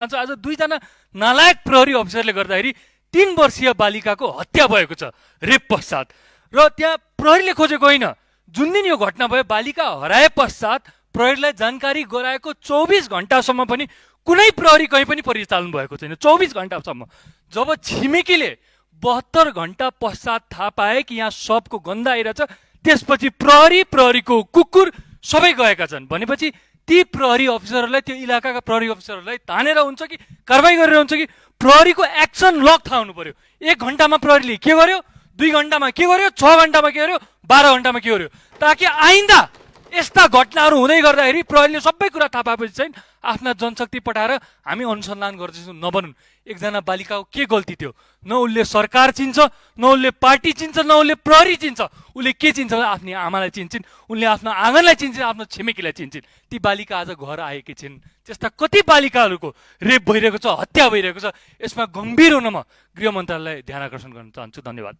आज दुईजना नालायक प्रहरी अफिसरले गर्दाखेरि 3 वर्षीय बालिकाको हत्या भएको छ रेप पश्चात। र त्यहाँ प्रहरीले खोजेको होइन, जुन दिन यो घटना भयो बालिका हराए पश्चात प्रहरीलाई जानकारी गराएको 24 घण्टासम्म पनि कुनै प्रहरी कहीँ पनि परिचालन भएको छैन। 24 घण्टासम्म। जब छिमेकीले 72 घण्टा पश्चात थाहा पाए कि यहाँ सबको गन्ध आइरहेछ, त्यसपछि प्रहरीको कुकुर सबै गएका छन् भनेपछि ती प्रहरी अफिसरहरूलाई, त्यो इलाकाका प्रहरी अफिसरहरूलाई तानेर हुन्छ कि कारबाही गरेर हुन्छ कि प्रहरीको एक्सन लग थाहा हुनु पर्यो। 1 घण्टामा प्रहरीले के गर्यो, 2 घण्टामा के गर्यो, 6 घण्टामा के गर्यो, 12 घण्टामा के गर्यो, ताकि आइन्दा यस्ता घटनाहरू हुँदै गर्दाखेरि प्रहरीले सबै कुरा थाहा पाएपछि चाहिँ आफ्ना जनशक्ति पठाएर हामी अनुसन्धान गर्दैछौँ नबनुन्। एकजना बालिकाको के गल्ती थियो? न उसले सरकार चिन्छ, न उसले पार्टी चिन्छ, न उसले प्रहरी चिन्छ। उसले के चिन्छ? आफ्नो आमालाई चिन्छन्, उनले आफ्नो आँगनलाई चिन्छन्, आफ्नो छिमेकीलाई चिन्छन्। ती बालिका आज घर आएकी छिन्। त्यस्ता कति बालिकाहरूको रेप भइरहेको छ, हत्या भइरहेको छ। यसमा गम्भीर हुन म गृह मन्त्रालयलाई ध्यान आकर्षण गर्न चाहन्छु। धन्यवाद।